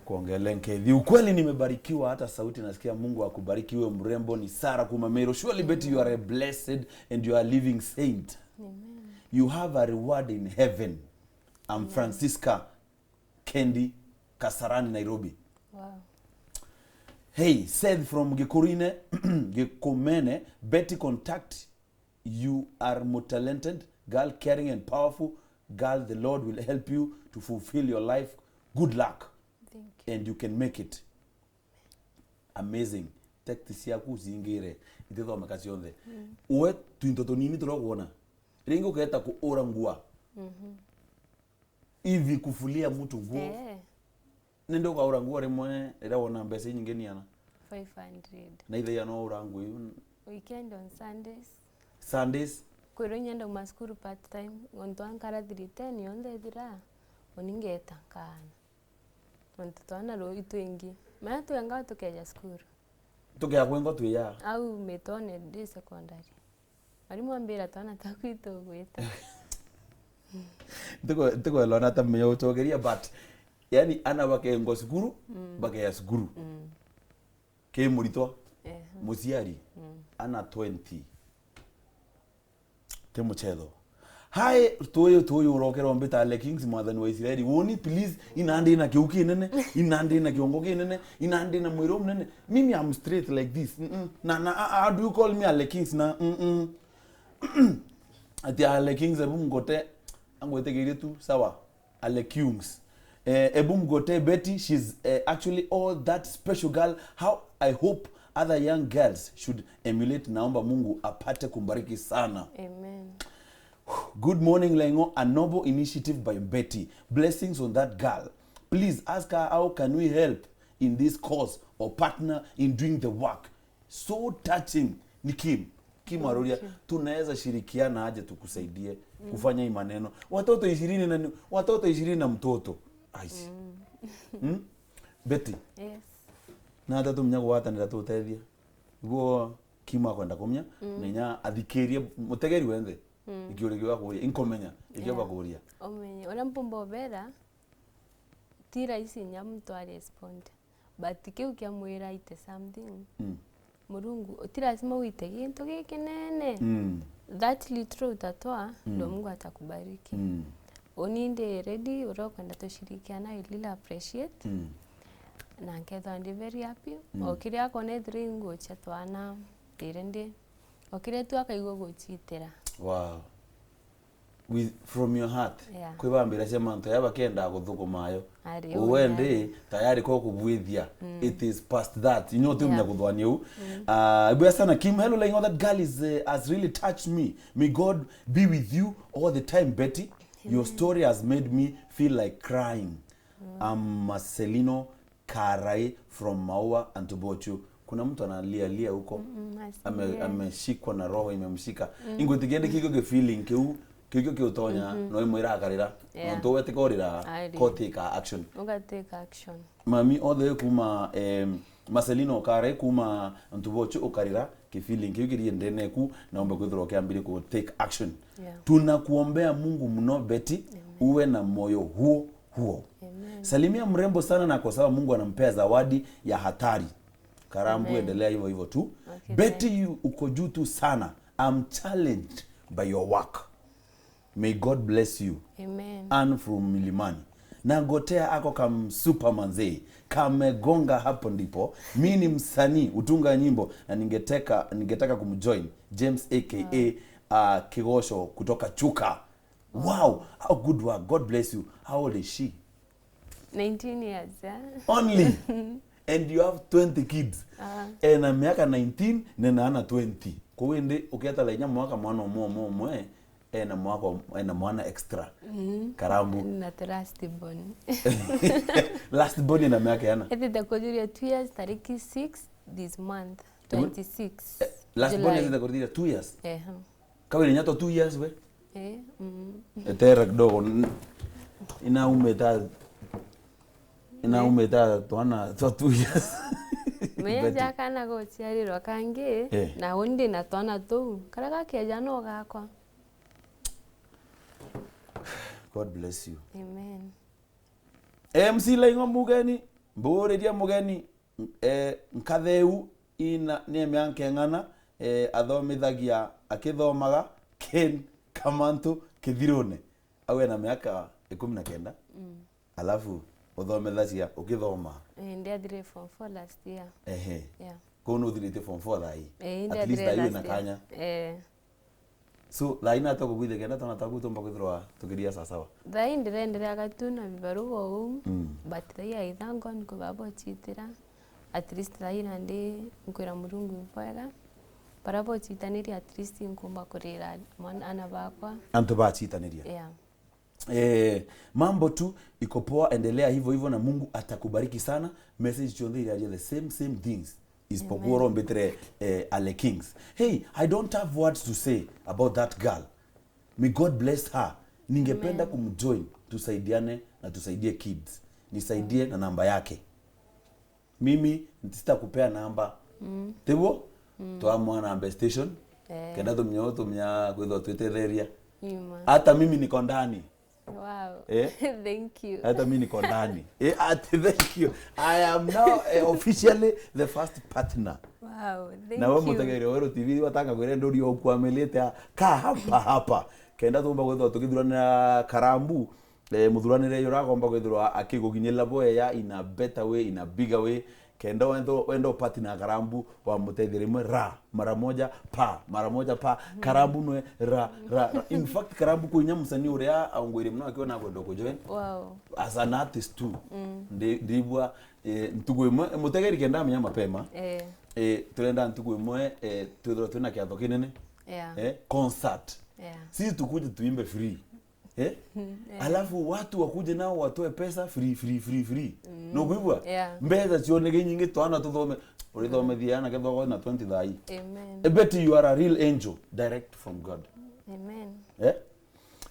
Kuongele nkethi. Ukweli nimebarikiwa, hata sauti nasikia. Mungu akubariki, wewe mrembo ni Sarah Kumamero. Surely Betty, you are a blessed and you are a living saint. Amen. You have a reward in heaven. I'm Francisca Kendi, Kasarani, Nairobi. Wow. Hey, Seth from Gikurine, Gikumene, Betty contact, you are more talented, girl caring and powerful, girl the Lord will help you to fulfill your life. Good luck. Thank you. And you can make it. Amazing. Text ciaku cingire, itithomeka cionthe. Mm. Uwe twinto tunini turia ukwona. Ringi uketa kuura ngua. Mhm. Hivi kufulia mtu nguo. Eh. Nende ukaura nguo rimwe riria wona mbeca inyingi ni ana? Five hundred. Na ithaia no ura nguo iu? Weekend on Sundays. Sundays? Kwirwa inya ndauma cukuru part time, ontu ankara three ten yonthe ithira, uni ngeta nkaana. Ontu twana ruu itwingi. Maya twenga tukeja cukuru. Tukea kwengwa twi ya? Au Mitone ndi secondary. Mwarimu ambira twana twaku itugwita. Ntikwelwa na tamenya ucokeria, but yani ana bakengwa cukuru, mm, bakeya cukuru. Mm. Ki muritwa, ehe, muciari, mm, ana twenty. Ti muchetho. Hai, tuyu, tuyu urokera umbita Ale Kings, mwathani wa Israeli. Woni, please, inandi na kiu kinene, inandi na kiongo kinene, inandi na mwiri umunene. Mimi, I'm straight like this. Mm-mm. Na, na, how do you call me Ale Kings? Na, mm-mm. Ati Ale Kings, ebu ngote, angwitikirie tu, sawa. Ale Kings. Eh, ebu mgotee Betty, she's, eh, actually all that special girl. How I hope other young girls should emulate. Naomba Mungu apate kumbariki sana. Amen. Good morning, Lengo. A noble initiative by Betty. Blessings on that girl. Please ask her, how can we help in this cause or partner in doing the work? So touching. Ni Kim. Kim aroria, tunaweza shirikiana aje tukusaidie kufanya hii maneno? Watoto ishirini na ni-, watoto ishirini na mtoto. Aish. Mm. Hmm? Betty. Yes. Na hata tumenya gwatanira tutethia. Guo Kim akwenda kumenya, mm, menya athikirie mutegeri wenthe. Mm. Ikiuria kiu akuria, inkomenya, ikio, yeah, bakuria. Umenye, uria mpumba ubera, ti rahisi nya muntu a respond. But kiu kiamwira aite something. Mm. Murungu, ti lazima uite gintu gikinene. Mm. That little utatwa, mm, ndo Mungu atakubariki. Mm. Uni ndi ready, uria ukwenda tushirikiana, I really appreciate. Mm. Na nkethwa ndi very happy. Mm. O kiria akona ethira i nguo cia twana, ndi ready. O kiria tu akaigua gucitira. Wow. With, from your heart. Yeah. Kwibambira cia mantu ya bakenda guthukuma ayo. Ari, uwe ndi tayari ko kubwithia. Mm. It is past that. You know, utimenya, yeah, kuthwania u. Mm. Ah, ibuya sana Kim. Hello, Laingo, that girl is, uh, has really touched me. May God be with you all the time, Betty. Your, amen, story has made me feel like crying. Mm. I'm Marcelino Karai from Maua and Tubochu. Kuna mtu analia lia huko. Mm, mm, ame-, ameshikwa na roho imemshika. Mm. Ingwitikia ni kikio ki feeling kiu, kikio kiutonya, no imwira akarira. Yeah. Nontu wetika urira, ko take action. Uga take action. Mami, all the way kuma, em, Marcelino Okare, kuma Ntubochu ukarira, ki feeling kiu kirie ndene ku, na umbe kwithirwa ukiambiria ku take action. Yeah. Tunakuombea Mungu mno, Betty, uwe na moyo huo huo. Amen. Salimia mrembo sana na kwa sababu Mungu anampea zawadi ya hatari. Karambu, endelea hivyo hivyo tu. Okay, Betty, you uko juu tu sana. I'm challenged by your work. May God bless you. Amen. Ann from Milimani. Na Gotea ako kam super manzee. Kamegonga hapo ndipo. Mi ni msanii, utunga nyimbo na ningeteka, ningetaka kumjoin. James A K A, uh, Kigosho kutoka Chuka. Wow, how good work. God bless you. How old is she? Nineteen years, yeah. Only? And you have twenty kids. Ah. Ena miaka nineteen, nena ana twenty. Kwa hiyo ndi, ukieta lainya mwaka mwana umwe, umwe, umwe, ena mwaka, ena mwana extra. Mm. Karambu. Na the last born. Last born ena miaka yana? Ethite kujuria two years, tariki six this month, twenty-six. Eh, last born July. Ethite kujuria two years? Ehe. Kawiri nyato two years we? Eh, mm. Etera kidogo. N-, inaumita, inaumita twana twa two years. Menya Betty. Jakana guciarirwa kangi, eh, na undi na twana tuu. Karia gakeja no gakwa. God bless you. Amen. M C Laing'o mugeni, mburiria mugeni, eh, nkatheu ina, ni miaka ing'ana, eh, athomithagia, akithomaga Ken Kamantu Kithirune. Au ena miaka ikumi na kenda. Mm. Alafu uthomithagia ukithoma. Eh, ndiathire form four last year. Ehe. Yeah. Kuu nuthirite form four thaa ii? Eh, at least ndiathire thaa ii last wina year. Kanya. Eh. So, thaa ii nata kubuithe kenda twana taku tumba kwithirwa tukiria sasawa? Thaa ii ndirendereaga tu na bibaruga uu, mm, but thaa ii I thank God nkuba bochitira. At least thaa ii nandi nkwira Murungu ibwega. Bara bochitaniria at least nkumba kurira mwana, ana bakwa. Antu bachitaniria? Yeah. Eh, mambo tu iko poa, endelea hivyo hivyo na Mungu atakubariki sana. Message cionthe iraria the same, same things. Isipokuwa, amen, urombetire, eh, Ale Kings. Hey, I don't have words to say about that girl. May God bless her. Ningependa, amen, kumjoin, tusaidiane na tusaidie kids. Nisaidie, mm, na namba yake. Mimi ntitakupea namba. Mm. Tiguo? Mm. Twa mwana namba station. Eh. Kenda tumenya, tumenya kwithwa twitetheria. Ni ma. Hata mimi niko ndani. Wow. Eh? Thank you. Hata mimi niko ndani. Eh, ati thank you. I am now, eh, officially the first partner. Wow, thank you. Na we mutegeri wa Weru T V, watanga kwira nduri o kwamilite a, ka hapa hapa. Kenda tumba kwithwa tukithuranira Karambu, eh, muthuranire uria agomba kwithirwa akiguginyirira bwega in a better way, in a bigger way. Kenda wendo, wendo partner na Karambu, wamuteithia rimwe ra, mara moja pa, mara moja pa, Karambu nwe ra, ra, ra. In fact, Karambu kwi inya musanii uria aungwire muno akiona akwenda kujoin. Wow. As an artist too. Mm. Ndi-, ndibwa, eh, ntugu imwe, mutegeri kenda amenya mapema. Eh. Eh, turenda ntugu imwe, eh, twithirwa twina kiatho kinene. Yeah. Eh, concert. Yeah. Sisi tukuje tuimbe free. Eh? Mm, eh. Alafu watu wakuje nao watoe pesa free, free, free, free. Mm. Nukwigua? Yeah. Mbeca cioneke inyingi, twana tuthome. Urithomethia ana kethwa na twenty thaa ii. Amen. I bet you are a real angel, direct from God. Amen. Eh?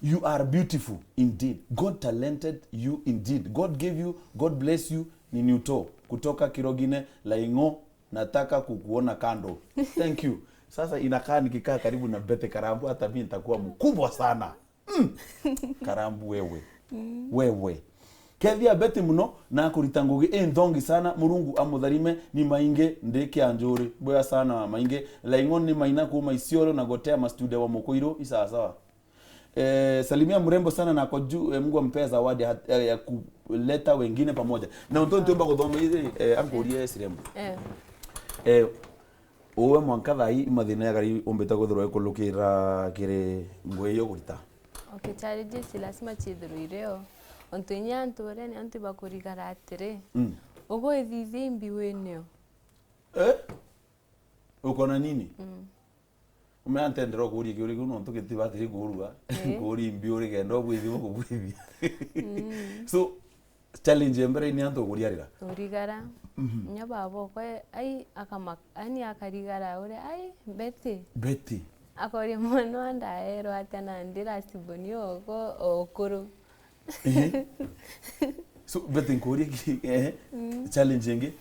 You are beautiful indeed. God talented you indeed. God gave you, God bless you. Ni Newto kutoka Kirogine Laing'o, nataka kukuona kando. Thank you. Sasa inakaa nikikaa karibu na Betty Karambu, hata mimi nitakuwa mkubwa sana. Mm. Karambu wewe. Mm. Wewe. Kethia Betty muno na kurita ngugi inthongi sana. Murungu amutharime. Ni maingi ndi kia njuri. Bwega sana maingi. Laing'o ni maina kuma Isiolo na Gotea mastudio wa Mukuiru. Isawa sawa. Eh, salimia mrembo sana na kwa juu, eh, Mungu ampee zawadi hat-, eh, ya kuleta wengine pamoja. Na untu ntiumba kuthoma iri, eh, ankurie Siremu. Eh. Eh, Uwe mwanka thaa ii mathina ya gari umbite kwithirwa ikulukira kiri ngugi iyo kurita. Okay, challenges lazima chithirwe irio. Ontu inya antu uria ni antu bakurigara atiri. Mm. Ugwithithia imbi winio. Eh? Uko na nini? Mm. Umea ntendera ukuria kiuria kiu nontu gitibatiri kuurua. Eh. Nkuuria imbi uri kenda ubwithia bukubwithia. Mm. So, Challenge ya mbere ni antu kuriarira. Urigara. Mhm. Nya baba okwe, ai, akama-, ani akarigara ure, ai, Betty. Betty. Akoria mwana wa ndaerwa atia na ndi last born oko okuru. Ehe. So, Betty, nkurie ki, ehe. Mm. Challenge ingi?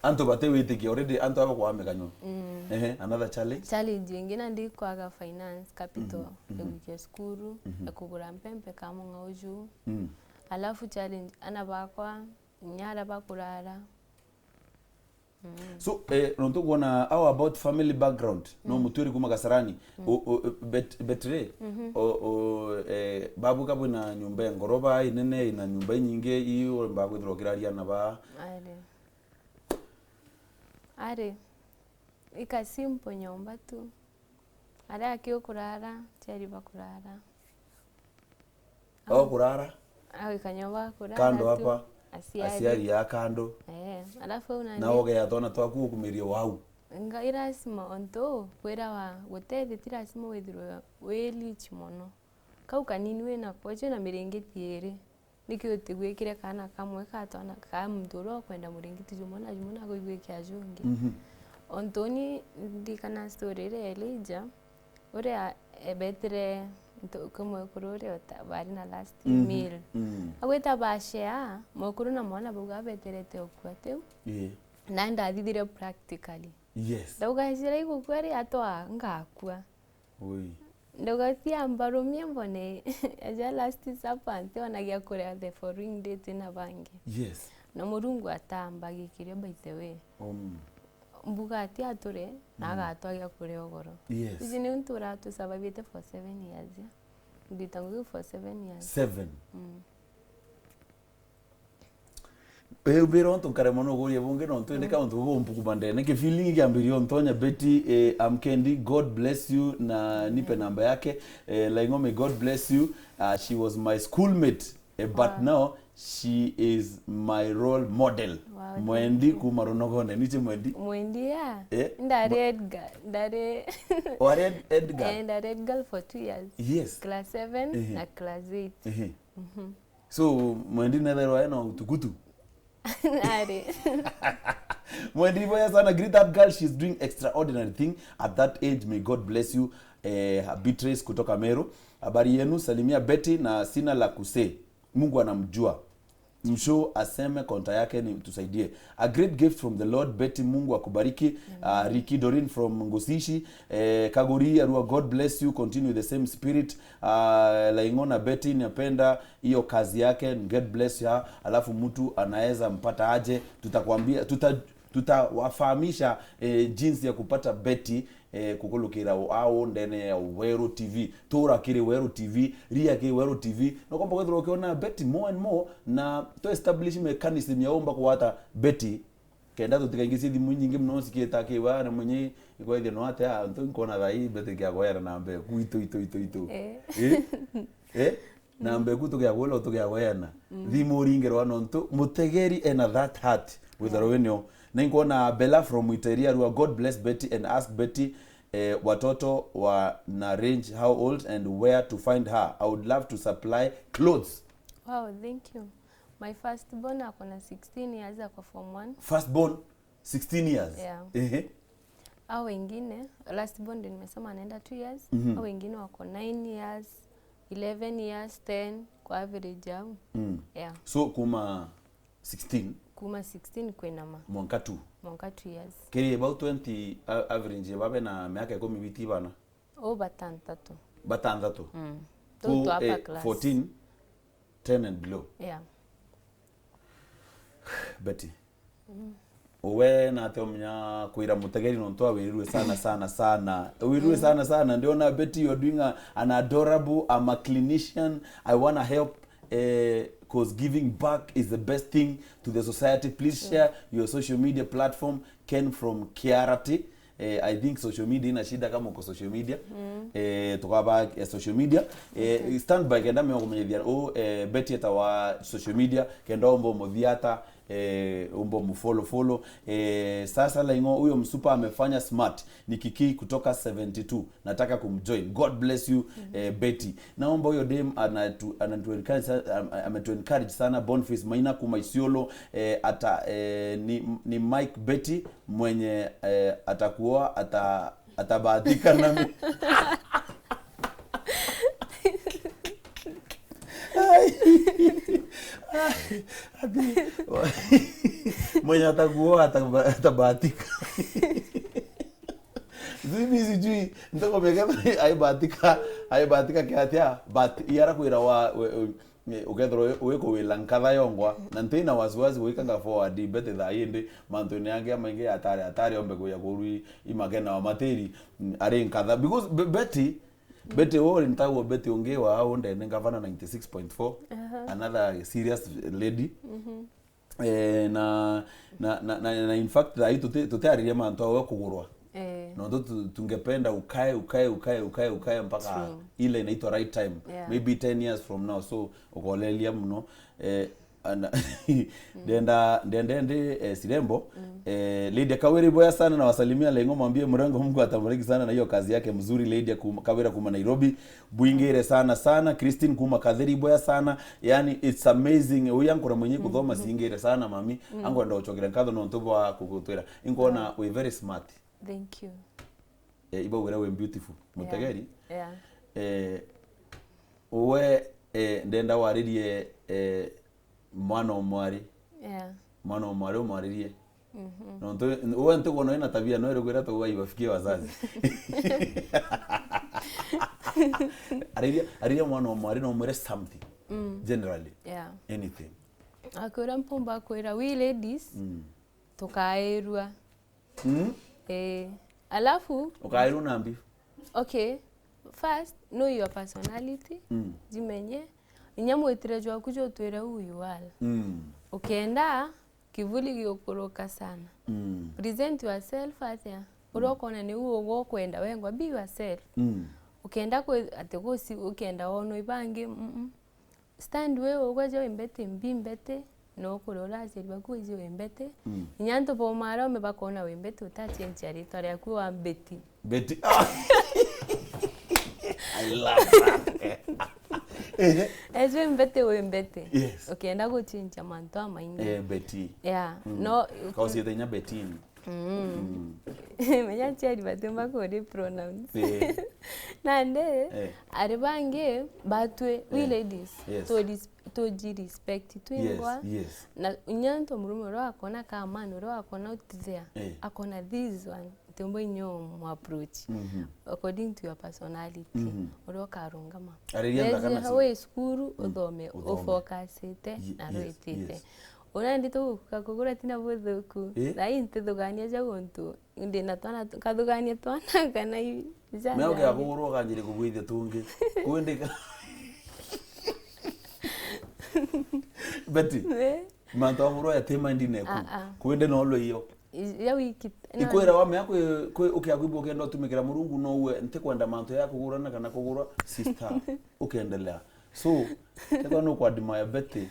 Antu bati witikia already, antu aba kwa mekanywa. Mm. Ehe, another challenge? Challenge ingi na ndi kwaga finance, capital, mhm, mhm, ya gwikia cukuru, mhm, ya kugura mpempe ka mung'au juu. Mm. Alafu challenge, ana bakwa, inya aria bakurara. Mm. So, eh, nontu kwona, how about family background? No, mm, mutwiri kuma Kasarani. Mm. O, o, bet, Betray, mhm, o, o, eh, babu kabwina nyumba ya ngoroba inene, ina nyumba inyingi, ii uremba kwithirwa ukiraria na ba? Ari. Ari. Ika simple nyomba tu. Aria aki ukurara, aciari bakurara. Au kurara? Au ikanywa bakurara kando tu. Hapa, aciari. Aciari ya kando. Eh, alafu au nani? Na ugea twana twaku ukumirie wau. Nga i lazima ontu kwirawa gutethia ti lazima withirwe wi rich mono. Kau kanini winako, ucio na miringiti iri. Niki utigwikire kaana kamwe ka twana ka muntu uria ukwenda muringiti jumwe na jumwe na kuigwikia jungi? Mhm. Ontu uni ndirikana story iria ya Elijah, uria ebetire ntu-, ki mwekuru uria uta-, bari na last, mhm, meal. Mm. Agwita bashare, mwekuru na mwana bauga abeterete ukua tiu. Ii. Na ndathithire practically. Yes. Ndauga, "Njira igukua ri atwa ngakua." Ui. Ndauga, "Tia mbarumie mbone eja last supper, ntiona gia kuria the following day twina bangi." Yes. Na Murungu atamba gikiria, by the way. Um. Mbuga ati ature, na, mm, agatwa gia kuria ugoro. Yes. Iji niu ntura tu survivite for seven years, ya. Ndita ngugi for seven years. Seven? Mm. Eh, ubira untu nkaremwa no kuria bungi nontu indi, mm, kauntu bubu mpuku bandene. Ki feeling kiambiria untonya Betty, eh, Amkendi, God bless you na nipe, amen, namba yake. Eh, Laing'o, may God bless you. Uh, she was my schoolmate, eh, but, wow, now she is my role model. Wow, thank you. Mwendi kuma Runogone. Niche Mwendi? Mwendi, yeah. Eh? Ndari Edgar. Ndari. Wari Ed-, Edgar? Eh, ndari Edgar for two years. Yes. Class seven, ehe, na class eight. Ehe. Mhm. So, Mwendi netherwa ena utukutu. Ari. Mwendi, iboya sana, greet that girl, she's doing extraordinary thing at that age. May God bless you. Eh, Beatrice kutoka Meru. Habari yenu, salimia Betty na sina la kusee. Mungu anamjua. Mshu aseme konta yake ni tusaidie. A great gift from the Lord, Betty, Mungu akubariki. Amen. Uh, Ricky Dorin from Ngusishi. Eh, Kaguri Arua, God bless you, continue the same spirit. Uh, Laing'o na Betty, napenda hiyo kazi yake, and God bless her. Alafu mtu anaweza mpata aje? Tutakwambia, tuta-, tutawafahamisha, eh, jinsi ya kupata Betty, eh, kukulukira au ndene ya Weru T V. Tura kiri Weru T V, ria kiri Weru T V. Na kwamba kwithirwa ukiona Betty more and more, na to establish mechanism ya umba kuwata Betty, kenda tutikaingicie thimu inyingi mono cikiita kiwa na mwenye ikwethia no atia antu nkona thaa ii Betty kia kueana na mbe ku itu, itu, itu, itu. Eh. Eh? Eh? Na mbe ku tugia gwila tugia weana. Mm. Thimu uringirwa nontu mutegeri ena that heart withirwa, yeah, winio. Na inkwona Bella from Iteria Rua, God bless Betty and ask Betty, eh, watoto wana range how old and where to find her. I would love to supply clothes. Wow, thank you. My first born ako na sixteen years, ako form one. First born? Sixteen years? Yeah. Ehe. Au wengine, last born ndio nimesema anaenda two years. Mhm. Au wengine wako nine years, eleven years, ten, kwa average au. Mm. Yeah. So, kuma sixteen? Kuma sixteen kwinama. Mwanka two? Mwanka two years. Kiri about twenty, a-, average ya babe na miaka ikumi biti bana? O batantatu. Batantatu? Mm. Ku, tu upper, eh, class. Fourteen, ten and below? Yeah. Betty. Mm. Uwe nate umenya kwira mutegeri nontu awirirwe sana, sana, sana. Wirirwe, mm, sana, sana. Ndiona Betty, you're doing a, an adorable, I'm a clinician. I wanna help, eh, 'cause giving back is the best thing to the society. Please, sure, share your social media platform. Ken from Kiarati. Eh, I think social media ina shida kama uko social media. Mm. Eh, tukaba, eh, social media. Eh, okay, stand by kenda meo kumenyithia u, eh, Betty eta wa social media, kenda ombo muthiata, Eh, umbo mfollow follow. Eh, sasa Laing'o, huyo msupa amefanya smart. Ni Kiki kutoka seventy two. Nataka kumjoin. God bless you, eh, Betty. Naomba huyo dem anatu-, anatu encourage sa-, am-, ametu encourage sana. Boniface Maina kuma Isiolo, eh, ata, eh, ni, ni Mike Betty mwenye, eh, atakuoa, ata-, atabahatika nami. Ai. Ai. Ati, mwenye atakuoa ataba-, atabahatika. Mimi sijui, ntakomeka aibahatika, aibahatika kiatia, but yara kwira wa, we, we, ukethirwa wi-, wikuwila nkatha yongwa, na ntina wasiwasi gwikanga forward mbete thaa indi, mantu-ini yangi jamaingi atari, atari ombe kuja kurwi imakena wa matiri, mm, ari nkatha. Because Be-, Betty, Betty uri ntagwo Betty ungi wa au ndene ngavana ninety six point four, Aha. another serious lady. Mhm. Eh, na, na, na, na, na in fact, thaa hii tuti-, tutiariria mantu awe kugurwa. Eh. Nontu tu-, tungependa ukae, ukae, ukae, ukae, ukae mpaka True. ile inaitwa right time. Yeah. Maybe ten years from now. So, ukolelia muno. Eh, ana-, ndenda, ndenda ndi, eh, Sirembo. Mm. Eh, Lydia Kawira, iboya sana, nawasalimia Laing'o, mwambie Mrengo Mungu atambariki sana na hiyo kazi yake mzuri, Lydia Kuma-, Kawira kuma Nairobi. Bwingire sana sana. Christine kuma Katheri, iboya sana. Yani, it's amazing. Uyu ankora mwenye kuthoma, singire sana, mami. Ankwenda gucokera nkatho nontu bwa kugutwira. Inkwona wi very smart. Thank you. Eh, ibaugire wi beautiful. Yeah. Mutegeri. Yeah. Eh, uwe, eh, ndenda waririe, eh, mwana o mwari. Yeah. Mwana o mwari umwaririe. Mhm. Nontu uwe ntikwona wina tabia no irigwira tu ibafikie wazazi. Ariria, ariria mwana o mwari no umwire something. Mm. Generally. Yeah. Anything. Akwira mpumba kwira, we ladies, Mm. tukairua. Mm. Eh, alafu Ukairwa na mbi. Okay, first, know your personality. Mm. Jimenye. Inya mwitire jwaku jutwire who you are. Mm. Ukenda kivuli gigukuruka sana. Mm. Present yourself atia? Uria ukona ni u ugukwenda wengwa, be yourself. Mm. Ukenda kwi-, ati guci-, ukenda wonwa ibangi, mm-mm. Stand we ugwe ja wi mbete, mbi mbete, na ukure uraciari baku iji wi mbete. Mm. Inya antu ba umarome bakona wi mbete, utacenjia ritwa riaku wa Betty. Betty. I love that. Eh. Ejwe mbete wi mbete. Yes. Ukienda gucenjia mantu amaingi. Eh, Betty. Yeah. Mm. No, kauciete inya Betty. Mm. Mm. Menya aciari batiumba kuri pronounce. Eh. Nandi, Eh. ari bangi batwi, we Eh. ladies, Yes. tu ris-, tuji respect twingwa. Yes, yes. Na inya antu murume uria wakona ka man, uria wakona utithea, Eh. akona this one, ntiumba inya umu approach. Mhm. According to your personality, Mhm. uria ukarungama. Ariria Yes, ndaga na hau wi cukuru, Mm. uthome, Uthome. ufocusite Ye-, na yes, rwitite. yes. Uria ndi tuguka kugura tina buthuku. Eh? Na ii ntithugania ja guntu. Ndi na twana tu-, nkathugania twana kana i-, ja Mea ukia jage. kugurwa ukanjire kugwithia tungi. Kwendeka. Betty, Eh? mantu akugurwa ya ti mind neku. Ah, ah. Kwende no lo iyo. I-, ya wiki. No. Ikwira wa mea kwi, kwi, ukia kwibwa ukenda utumikira Murungu no uwe, ntikwenda mantu ya kugurana kana kugurwa, sister. Ukendelea. So, kethwa no kwa admire Betty,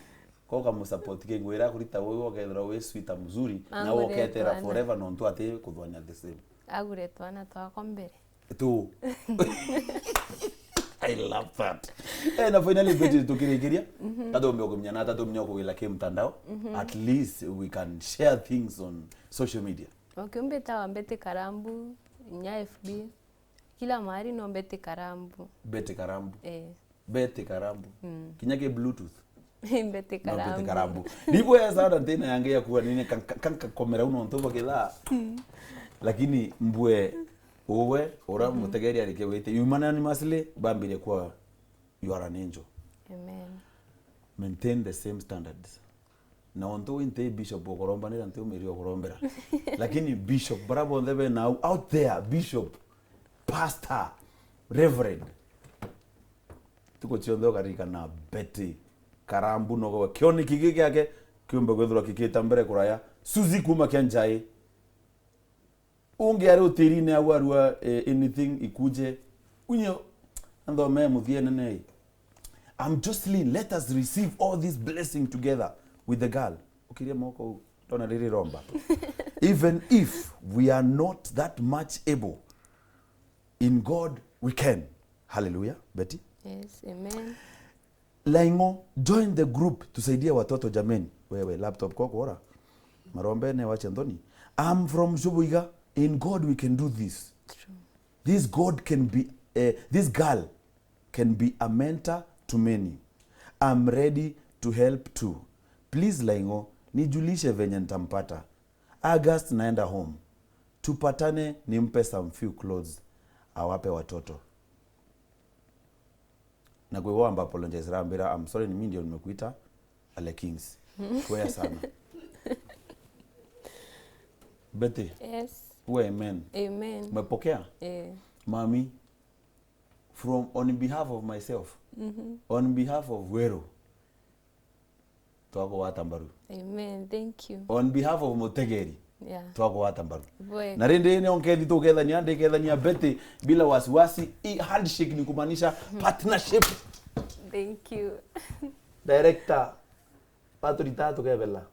ko kamusupport kingwira kurita uyu ukethira wi sweet mzuri, na Angure uketera twana. forever nontu ati kuthwania the same. Agure twana twakwa mbere. Tu. I love that. Eh, na finally, Betty, tukirikiria, Mhm. tatumbe kumenya na tatumenya kuwila ki mtandao. Mhm. At least we can share things on social media. Okay, mbitawa Betty Karambu, nya F B. Kila mahali no Betty Karambu. Betty Karambu. Eh. Betty Karambu. Mm. Kinya ki Bluetooth. Betty No, Betty Karambu. Karambu. Ndibwea sana ntina yange ya kuwa nini kan-, kan-, kankakomera uno ntobo kithaa. Mm. Lakini mbwe uwe ura Mhm. mutegeri arike wite. Unanimously bambire kwa you are an angel. Amen. Maintain the same standards. Na ontu wi nti bishop ukurombanira, nti umiri ukurombera. Lakini bishop, bara bonthe bena au, out there, bishop, pastor, reverend. Tuko cionthe ukaririkana Betty Karambu nogowe. Kioneki giki giake kiumbe kwithirwa kikita mbere kuraya. Suzi kuma kia Njai. Ungi ari utirine au arua, eh, anything ikuje. Unyo, anthome muthiene nei. I'm Jocelyn, let us receive all this blessing together with the girl. Kiria moko u, ndona riri romba. Even if we are not that much able, in God we can. Hallelujah, Betty. Yes, amen. Laingo, join the group, tusaidie watoto jameni. Wewe, laptop koko ora. Marombene wache nthoni. I'm from Shubuiga. In God we can do this. True. This God can be, eh, this girl can be a mentor to many. I'm ready to help too. Please Laingo, nijulishe venye nitampata. August naenda home. Tupatane nimpe some few clothes awape watoto. Na kwa hivyo amba apologize rambira, I'm sorry, ni mimi ndio nimekuita Ale Kings. Kwea sana. Betty, Yes. uwe amen. Amen. Umepokea? Eh. Mami, from on behalf of myself, Mhm. on behalf of Weru, twakugwata mbaru. Amen. Thank you. On behalf of Mutegeri, Yeah. twakugwata mbaru. Boy. Na rindi ni onkethi tukethania, ndikethania Betty bila wasiwasi. I handshake ni kumaanisha partnership. Thank you. Director, paturita tukebela.